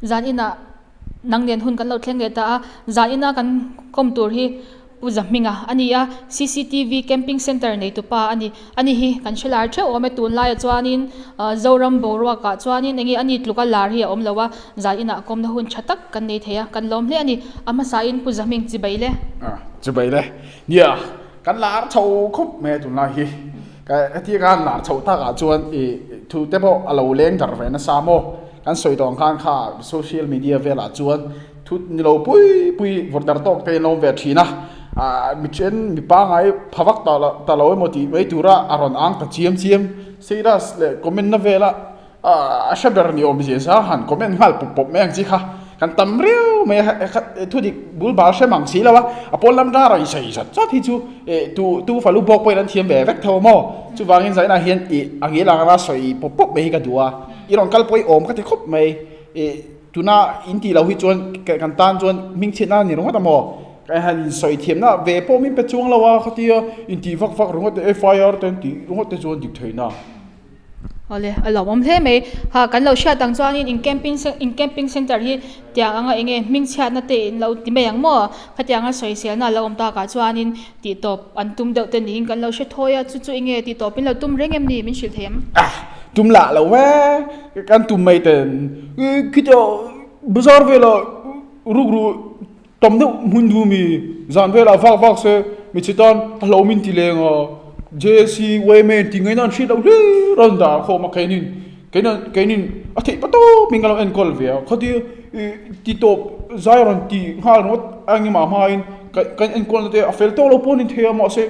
Zan inah nang nen hun kan lo thleng leh ta a, zan ina kan kawm tur hi Pu Zahminga a ni a, cctv camping centre neitupa a ni. Ani hi kan hre lar theuh awm e, tunlaiah chuanin Zoram boruakah chuanin enge ani tluka lar hi a awm lo a, zan inah kawmna hun tha tak kan nei thei a, kan lawm hle a ni. A hmasain Pu Zahming chibai le. Chibai le. Nia, kan lar chho khawp mai a tunlai hi. Hetia khan lar chhoh takah chuan i thu te pawh a lo leng darh ve nasa maw? Kan sawi tawh ang khan kha social media velah chuan thu ni lo pui pui vawrh darh tawk te an lo awm ve thin a, ah mi then mi pangai pha vak ta lo ta lo emaw tih mai tura a rawn ang ta chiam chiam status leh comment na vela A hre ber ni awm zia zang han comment nghal pawp pawp mai ang chi kha kan tam riau mai a, thu dik bul bal hre mang si lo a, a pawn lam dar a insawi zat zat hi chu eh tu tu falu bawk pawhin an thiam ve vek tho maw? Chuvangin zainah hian ih a ngil ang anga sawi pawp pawp mai hi ka duh a, i rawn kal pawh i awm ka ti khawp mai, ih tuna in tih loh hi chuan kan tan chuan hmingchhiatna a ni ringawt a maw? Ka han insawi thiamna ve pawh min pe chuang lo a khatia intih vak vak ringawt te FIR te an tih ringawt te chuan dik theihna. Awle, a lawmawm hle mai. Ha, kan lo hriat ang chuanin in camping in camping centre hi tiang anga eng nge hmingchhiatna te in lo ti mai ang maw? Khatianga sawiselna a lo awm takah chuanin tihtawp an tum deuh te niin kan lo hre thawi a, chu chu eng nge tihtawp in lo tum reng em ni min hrilh thei em? Ah, tum lah lo ve, kan tum mai ten khitiang bazar velah rukru Tam deuh hmun du mi zan velah vak vak se mi che tan a hlauhawm in ti leng a, JC Wayman tih ngaihna an hriat loh hlir a an dah khawm a keinin keinin keinin a theih pa tawp in ka lo enkawl ve a khatia ih ti tawp zai rawn ti nghal ringawt a engemaw hmain kan enkawlna te a fel tawk lo pawh a ni thei a mahse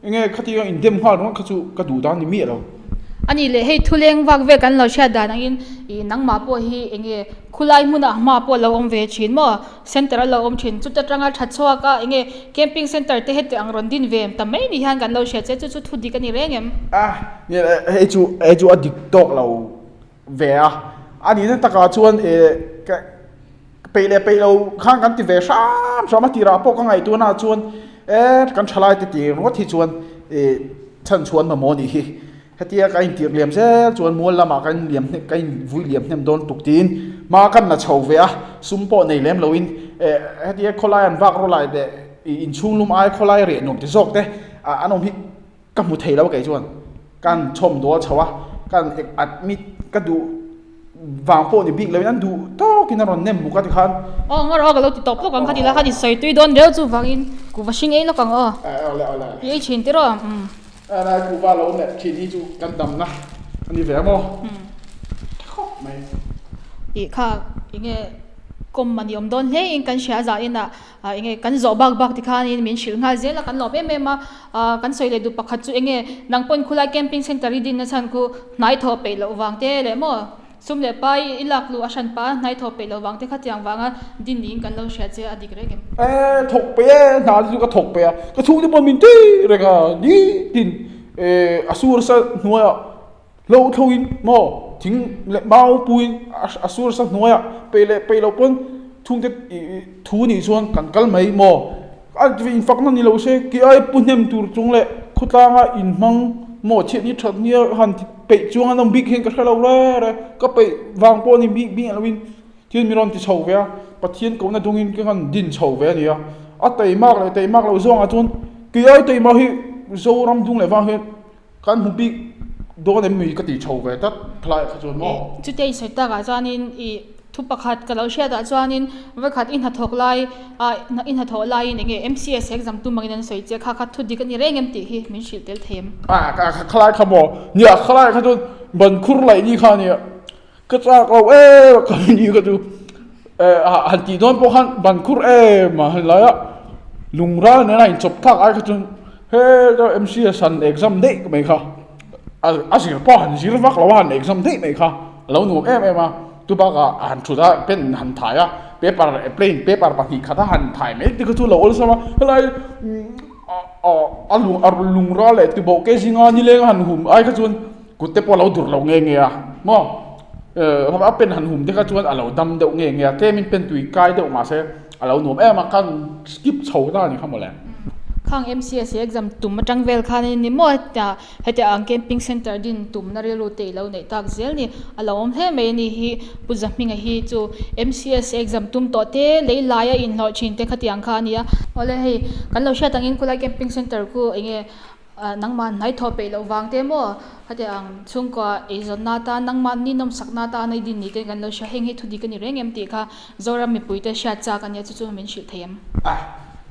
Enge khatia indem nghal ringawt kha chu ka duh dan ni miah lo. A nih leh hei thuleng vak vel kan lo hriat dan angin ih nangmah pawh hi enge khulai hmunah hma pawh lo awm ve thin maw? Center a lo awm thin. Chuta tanga tha chhuak a enge camping center te heti ang rawn din ve em ta mai ni hian kan lo hriat che chu chu thu dik a ni reng em? A nia hei chu hei chu a dik tawk lo ve a. A nihna takah chuan ih ka Peih leh peih lo khan kan ti ve hram hram a tirah pawh ka ngaihtuahna ah chuan e kan thalai te ti ringawt hi chuan ih chhan chhuan mamawh anih hi hetia ka intirh liam zel chuan mual lamah ka inliam hnem ka invui liam hnem dawn tuk tiin hma kan la chho ve a sum pawh nei lem loin eh hetia khawlai an vak rawlai leh ih inchhung lum ai khawlai reh nuam ti zawk te ah an awm hi Ka hmu thei lo kei chuan kan chhawm dawl chho a, kan admit ka duh vang pawh ni bik loin an duh tawkin a rawn nem muk a tikhan. Aw ngaw rawh ka lo ti tawp lawk ang kha ti la khan i sawi tui dawn reu chuvangin kuhva hring ei lawk ang aw. Awle awle. I ei thin tiraw umm. Helai kuhva lo melh thin hi chu kan damna a ni ve a maw? Tha khawp mai. Tih kha enge kawm a ni awm dawn hle in kan hria zah inah Ah enge kan zawh bak bak ti khanin min hrilh nghal zel a, kan lawm em em a, ah kan sawi leh duh pakhat chu enge nang pawn khulai camping center i dinna chhan khu hnai thawh peih loh vang te leh maw sum leh pai i lak luh a hran pa hnai thawh peih loh vang te kha tiang vanga din niin kan lo hria che a dik reng em? E thawk peih e, hna te chu ka thawk peih a, ka chhungte pawh min tui reng a, nitin e a sur sa hnuaiah hlo thloin maw thing leh mau puiin a sur sa hnuaiah peih leh peih loh pawn chhungte ih thu nih chuan kan kal mai maw a infakna ni lo se ki ai pu hnem tur chung leh khawtlanga inhmang maw chhiatni that nia han ti peih chuang an awm bik hian ka hre lo re re ka peih vang pawh a ni bik bik loin thil mi rawn ti chho ve a Pathian kohna dungin ka han din chho ve a ni a a teimak leh teimak loh zawngah chuan ki ai teimak hi Zoram dung leh vang hian Kan hmu bik dawn em mi ka tih chho ve tlat thlai kha chuan maw? Chutia i sawi takah chuanin i thu pakhat ka lo hriatah chuanin vawikhat i hnathawk lai ah i hnathawh laiin eng nge MCS exam tum angin an sawi che kha kha thu dik a ni reng em tih hi min hrilh tel thei em? Ah khalai kha maw? Nia khalai kha chuan ban khur laih ni kha nia ka chak lo em a kal ni kha chu eh han tih dawn pawh khan ban khur em a han lai a lungral nena inchawp thlak ai kha chuan he MCS han exam daih mai kha a zir pawh han zir vak lo a han exam daih mai kha a lo nuam em em a chu bakah han thut a pen han thai a paper plain paper pahnih khat a han thai mai te kha chu a lo awlsam a helai a lungral leh tibawh ke zinga nileng a han hum ai kha chuan. Kut te pawh a lo dur lo nge nge a maw a pen han hum te kha chuan a lo dam deuh nge nge a tlem in pen tui kai deuh mahse a lo nuam em a kan skip chho ta a ni kha mawle. Khang MCS exam tum atang vel khan in ni maw heta heti ang camping center din tumna rilru te ilo neih tak zel ni. A lo awm hle mai a ni hi Pu Zahminga hi chu MCS exam tum tawh te lei laia inhlawh thin te khatiang kha a ni a. Awle hei kan lo hriat angin khulai camping center khu enge Nangmah hnai thawh peih loh vang te maw? Heti ang chhungkua eizawnna atan nangmah ni nawmsakna atan ei din ni te kan lo hria heng hi thu dik a ni reng em tih kha Zoram mipuite hriat chak a nia chu chu min hrilh thei em? A,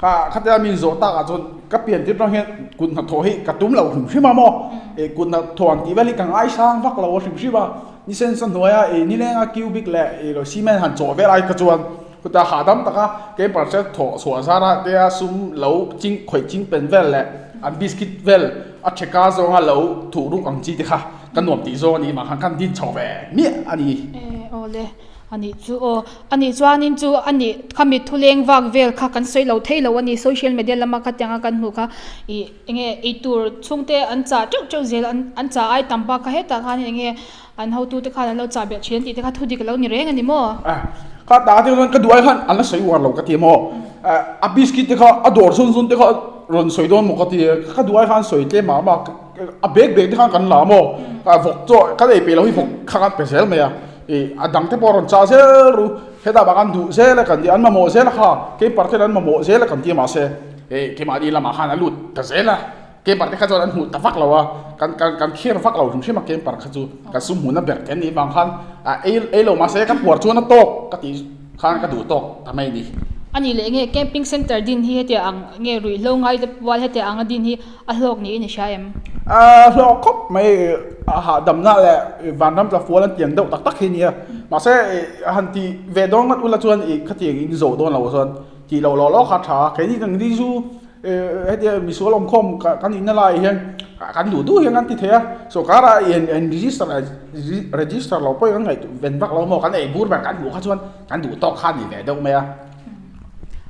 kha khatia min zawh takah chuan ka pian tir tang hian kut hnathawh hi ka tum lo hrim hrim a maw? Ih kut hnathawh ang tih vel hi ka ngaisang vak lo a hrim hrim a, ni sensa hnuaia ih nilenga cubic leh ih lo cement han chawh vel ai kha chuan Chutah hahdam taka camper che thawh chhuah zara tea sum lo ching khawih ching pen vel leh an biscuit vel a theka zawnga lo thuh ruk ang chi te kha ka nuam tih zawng a ni mah khan kan din chho ve miah a ni. E aw le, a nih chu aw. A nih chuanin chu a nih kha mi thuleng vak vel kha kan sawi lo thei lo a ni. Social media lama khatianga kan hmuh kha ih enge eitur chhungte an chah teuh teuh zel an an chah ai tam bak kha hetah khanin enge An hotute khan an lo chah belh thin an tih te kha thu dik lo ni reng a ni maw? A, kha ta te chuan ka duh ai khan an la sawi uar lo ka ti maw? A biscuit te kha a dawr zawn zawn te kha rawn sawi dawn maw ka ti a, ka duh ai khan sawi tlem mah mah a bag bag te khan kan la maw? Vawk chaw kan ei peih lo hi vawk kha kan pe zel mai a, ih a dang te pawh a rawn chah zel ru, hetah bak an duh zel a kan ti, an mamawh zel a kha, keipar ten an mamawh zel a kan ti a mahse ih keimahni lamah khan a lut ta zel a. Camper te kha chuan an hmuh ta vak lo a, kan kan kan kher vak lo hrim hrim a camper kha chu kan sum hmuhna ber te an nih vang khan a ei ei lo mahse ka puar chuan a tawk ka tih khan ka duh tawk ta mai a ni. A nih leh nge camping center din hi hetiang ang nge ruihhlo ngai te pual hetiang anga din hi a hlawk niin i hria em? A hlawk khawp mai a hahdamna leh vanram tla fual an tiang deuh tak tak hi a nia mahse a han tih ve dawn ngawt ula chuan ih khatiang in zawh dawn lo chuan tih loh lawh lawh kha a tha a keini kan ni chu Hetia misual awmkhawm kan inna laiah hian kan duh duh hian kan ti thei a, sawrkarah in register register lo pawhin kan ngaihtuah ven vak lo maw, kan ei bur ber kan hmuh kha chuan kan duh tawk kha a ni ve deuh mai a.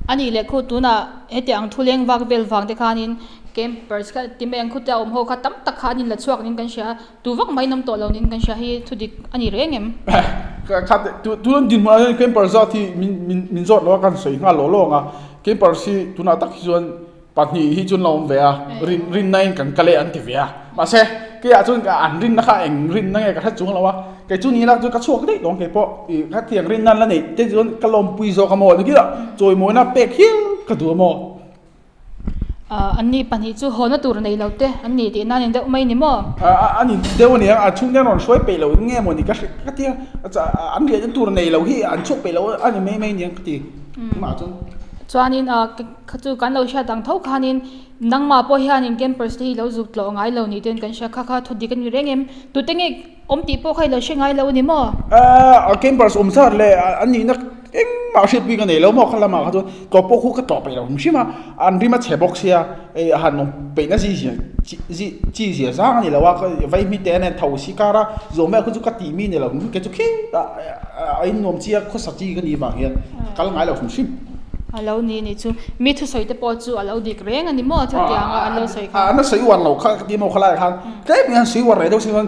A nih leh khu tunah heti ang thuleng vak vel vang te khanin campers kha ti mai ang khutia awm ho kha tam tak kha an inla chhuak niin kan hria a, tu vak mai an awm tawh lo niin kan hria hi thu dik a ni reng em? Kha tun dinhmunah hian camper zat hi min min min zawt lo a kan sawi nghal lawh lawk ang a. Keepers hi tunah tak hi chuan pahnih hi chuan la awm ve a, rin rinna in kan kal e an ti ve a. Mahse, keiah chuan an rinna kha eng rinna nge ka hre chuang lo a, kei chu ni lak chu ka chhuak daih tawh ang kei pawh ih khatiang rinna an la neih te chuan ka lawmpui zawk a maw ni kila chawimawina pek hial ka duh a maw. An ni pahnih chu hawna tur nei lo te an ni tih nan in deuh mai ni maw? A ni deuh a nia, a chhungte an rawn hruai peih lo nge maw ni ka hre ka ti a, an riahna tur nei lo hi an chhuak peih lo a ni mai mai nia ka ti. Mah chuan. Chuanin ah kha chu kan lo hriat ang tho khanin nangmah pawh hianin campers te hi lo zuk tlawh ngai lo ni ten kan hria kha kha thu dik a ni reng em? Tute nge awm tih pawh kha i lo hre ngai lo a ni maw? A campers awm zat leh an nihna engmah hriatpui ka nei lo maw kha lamah kha chuan tlawh pawh khu ka tlawh peih lo hrim hrim a, an rim a chhe bawk sia hei a han awm peihna zi zia chi chi zia zang a ni lo a vaihmite te nen tho si kar a zawm vel khu chu ka tih mi ni lo hrim hrim kei chu khitah a innuam chi a khawsa chi ka nih vang hian ka kal ngai lo hrim hrim. A lo ni nih chu mi thusawi te pawh chu a lo dik reng a ni maw chutiang a an lo sawi kha. An la sawi uar lo kha ka ti maw khalai khan tlem in an sawi uar reh deuh sin chuan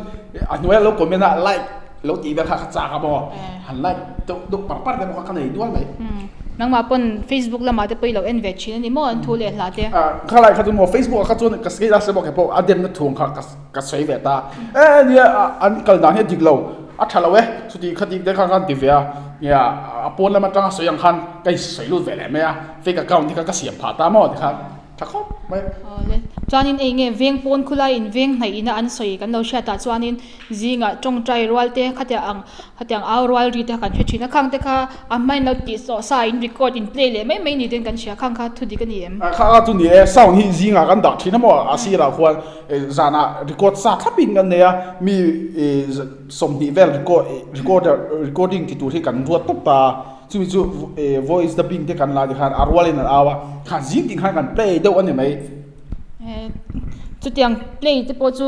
a hnuaia lo comment a like lo tih vel kha ka chak a maw han like deuh deuh par par te pawh kha ka nei dual mai. Nangmah pawn Facebook lamah te pawh i lo en ve thin a ni maw an thu leh hla te. Khalai kha chu maw Facebook ah kha chuan ka status te pawh kei pawh a demna thu ang kha ka Ka sawi ve ta, e nia an kal dan hi a dik lo, a tha lo e, chuti khati te kha khan ti ve a, nia a pawn lam atanga sawi ang khan ka insawi lut ve leh mai a, fake account te kha ka siam phah ta maw tikhan tha khawp mai. Awle, chuanin eng nge veng pawn khulai in veng hnaih ina an sawi kan lo hriat ah chuanin zingah tawngtai rual te khatiang ang khatiang au rual ri te kha kan hre thin a, khang te kha a hmain lo tih sawh sa in record in play leh mai mai ni ten kan hria, khang kha thu dik a ni em? Kha kha chu ni e, sound hi zingah kan dah thin a maw a sirah khuan Zanah record sa thlapin kan nei a, mi 20 vel record recorder recording ti tur hi kan ruat tawp ta a, chumi chu voice dubbing te kan la tikhan a rualin an au a, khan zing ting khan kan play deuh a ni mai. Chutiang play te pawh chu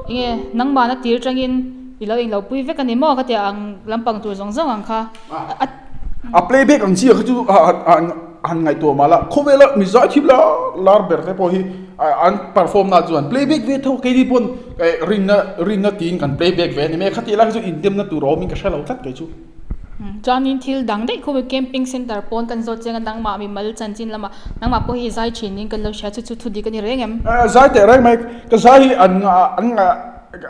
enge nangmahna tir tangin i lo englo pui vek a ni maw ka tia ang lampang tur zawng zawng ang kha a. A playback ang chi ah kha chu han ngaihtuah mah la, khawvela mi zaithim lar lar ber te pawh hi an perform na chuan playback ve tho keini pawn rinna rinna tiin kan playback ve a ni mai a, khatih lai kha chu indemna tur a awmin ka hre lo tlat kei chu. Chuanin thil dang daih khawp hi camping centre pawn kan zawt chiang a, nangmah mimal chanchin lamah nangmah pawh hi i zai thin niin kan lo hria chu chu thu dik a ni reng em? Zai teh reng mai, ka zai hi an an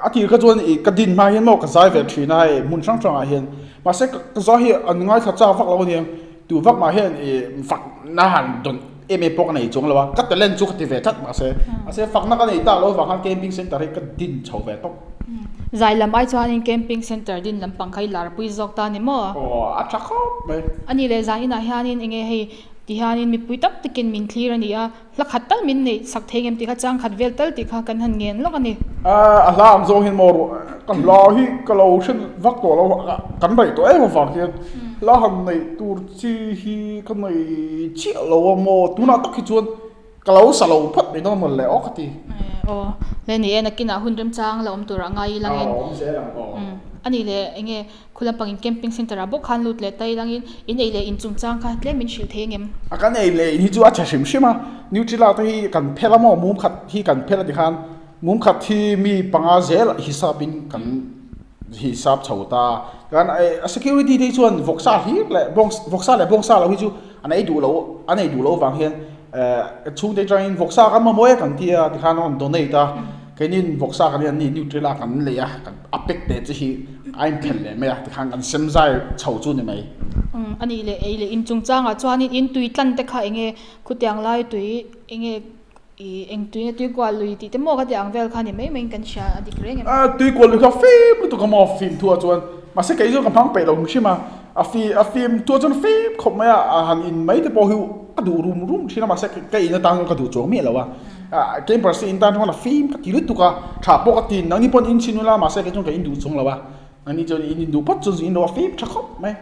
a tir kha chuan ih ka din hma hian maw ka zai ve thin a hei hmun hrang hrangah hian mahse ka zai hi an ngaithla chak vak lo aniang tu vak mah hian ih fakna han dawn em em pawh ka nei chuang lo a, ka talent chu ka ti ve tlat mahse mahse fakna ka nei tak lo avang khan camping centre hi ka din chho ve tawp. Zai lam ai chuanin camping centre din lampang kha i larpui zawk ta ni maw? Aw a tha khawp mai. A nih leh zan inah hianin enge hei ti hianin mipui tam takin min thlir a ni a, hla khat tal min neih sak thei ngem tih kha chang khat vel tal tih kha kan han ngen lawk a ni. A hla ang zawng hian maw ruah ka hla hi ka lo hre vak tawh lo a, kan raih tawh em avang hian hla han neih tur chi hi ka nei chiah lo a maw tunah tak hi chuan Ka lo sa lo phawt mai dawn maw le aw ka ti. Aw le ni e nakinah hun remchang la awm turah ngai i langin. Aw awm zel ang aw. A nih leh eng nge khu lampangin camping centre ah bawk khan lut leh ta i langin in ei leh in chungchang kha tlem min hrilh thei angem? A kan ei leh in hi chu a chhe hrim hrim a, Nutella te hi kan phel a maw mum khat hi kan phel a ti khan mum khat hi mi panga zel hisap in kan hisap chho ta kan a security te hi chuan vawksa hlir leh bawng vawksa leh bawngsa lo hi chu an ei duh lo an ei duh loh vang hian eh chhungte atangin vawksa kan mamawh e kan tia tikhan a rawn donate a keinin vawksa kan hian ni Nutella kan lei a kan a pack teh che hi a inphelh leh mai a tikhan kan sem zai chho chu ni mai. Umm a nih leh ei leh in chungchangah chuanin in tui tlan te kha eng nge khutiang lai tui eng nge Ih, eng tui nge tui kual lui tih te maw ka tih ang vel kha ni mai maiin kan hria a dik reng em? A, tui kual lui kha fim lutuk a maw fim thuah chuan mahse kei chu ka hmang peih lo hrim hrim a, a fi a fim thuah chuan fim khawp mai a, a han in mai te pawh hi ka duh rum rum thin a mahse ka in atan chuan ka duh chuang miah lo a, ah campers te in tan chuan a fim ka ti lutuk a, tha pawh ka ti nangni pawn in chhin ula mahse kei chuan ka in duh chuang lo a. Ani chuan in induh phawt chu zin lo a fim tha khawp mai.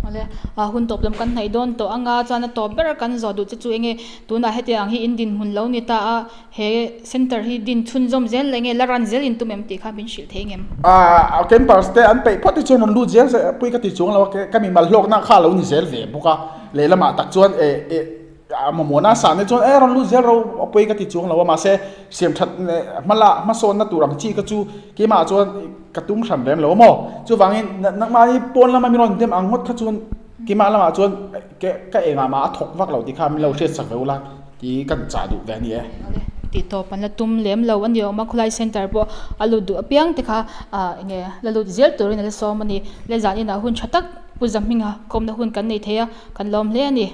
Awle, a hun tawp lam kan hnaih dawn tawh anga chuan a tawp ber kan zawh duh che chu enge tunah hetiang ang hi in dinhmun lo ni ta a, he centre hi din chhunzawm zel leh nge la run zel in tum em tih kha min hrilh thei ngem? A campers te an peih phawt hi chuan rawn lut zel se pui ka ti chuang lo a, ka mimal hlawkna kha a lo ni zel ve bawk a, lehlamah tak chuan eh eh A mamawhna sah nia chuan e rawn lut zel ro a pawi ka ti chuang lo a mahse siam that leh hmala hmasawnna tur ang chi kha chu keimah chuan ka tum hran rem lo a maw chuvangin nangmahni pawn lama min rawn dem ang ngawt kha chuan keimah lamah chuan ka engah mah a thawk vak lo tih kha min lo hriat sak ve ula tih kan chah duh ve a ni e. Tih tawp an la tum lem lo a ni awm a khawlai centre pawh a lut duh apiang te kha ah enge la lut zel turin a la sawm a ni le zan inah hun tha tak Pu Zahminga kawmna hun kan nei thei a kan lawm hle a ni.